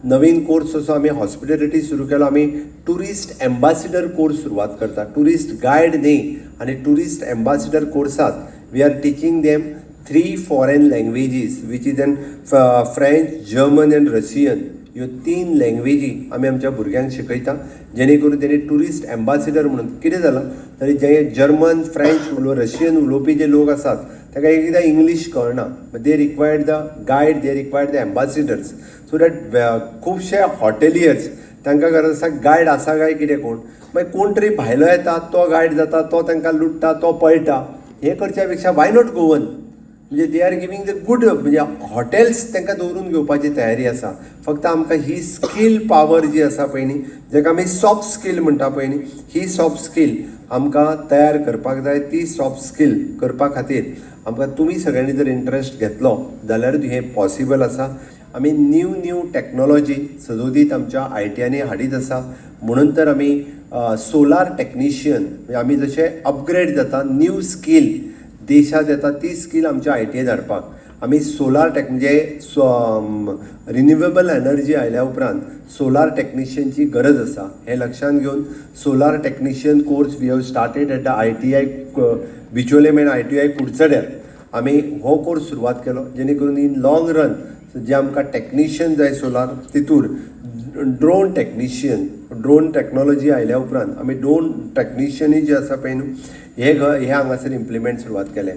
नवीन कोर्स असो आमी हॉस्पिटेलिटी सुरू केलो. आमी ट्युरिस्ट एम्बासिडर कोर्स सुरवात करता, ट्युरिस्ट गायड न्ही. आनी ट्युरिस्ट एम्बासिडर कोर्सात we are teaching them three foreign languages, which is an French, German and Russian. ह्यो तीन लँग्वेजी आमी आमच्या भुरग्यांक शिकयता, जेणे करून तेणी ट्युरिस्ट एम्बासिडर म्हणून कितें जालां तरी जे जर्मन, फ्रेंच उलो, रशियन उलोवपी जे लोक आसात, ताका एक एकदां इंग्लीश कळना. They required the guide, they required the ambassadors, so that खुबशे हॉटेलियर्स तांकां गरज आसा गायड आसा काय कितें कोण. मागीर कोण तरी भायलो येता, तो गायड जाता, तो तांकां लुट्टा, तो पळटा. हें करच्या पेक्षा why not Goan? म्हणजे they are giving the good, म्हणजे हॉटेल्स तांकां दवरून घेवपाची तयारी आसा. फक्त आमकां ही स्कील पावर जी आसा पळय न्ही, जाका आमी सॉफ्ट स्कील म्हणटा पळय न्ही, ही सॉफ्ट स्कील आमकां तयार करपाक जाय. ती सॉफ्ट स्कील करपा खातीर आमकां तुमी सगळ्यांनी जर इंट्रस्ट घेतलो जाल्यारूच हें पॉसिबल आसा. आमी न्यू न्यू टॅक्नोलॉजी सदोदीत आमच्या आयटीआयांनी हाडीत आसा. म्हणून तर आमी सोलार टॅक्निशियन, म्हणजे आमी जशे अपग्रेड जाता, न्यू स्कील देशांत येता, ती स्कील आमच्या आयटीआय धाडपाक आमी सोलार टॅक, म्हणजे रिन्युवेबल एनर्जी आयल्या उपरांत सोलार टॅक्निशियनची गरज आसा हें लक्षांत घेवन solar technician course we have started at the ITI Bicholim and ITI कुडचड्यार. आमी हो कोर्स सुरवात केलो, जेणे करून इन लाँग रन जे आमकां टॅक्निशियन जाय सोलार, तितूर ड्रोन टॅक्निशियन, ड्रोन टॅक्नोलॉजी आयल्या उपरांत आमी ड्रोन टॅक्निशियनूय जे आसा पळय न्हू, हे हे हांगासर इम्प्लिमेंट सुरवात केले.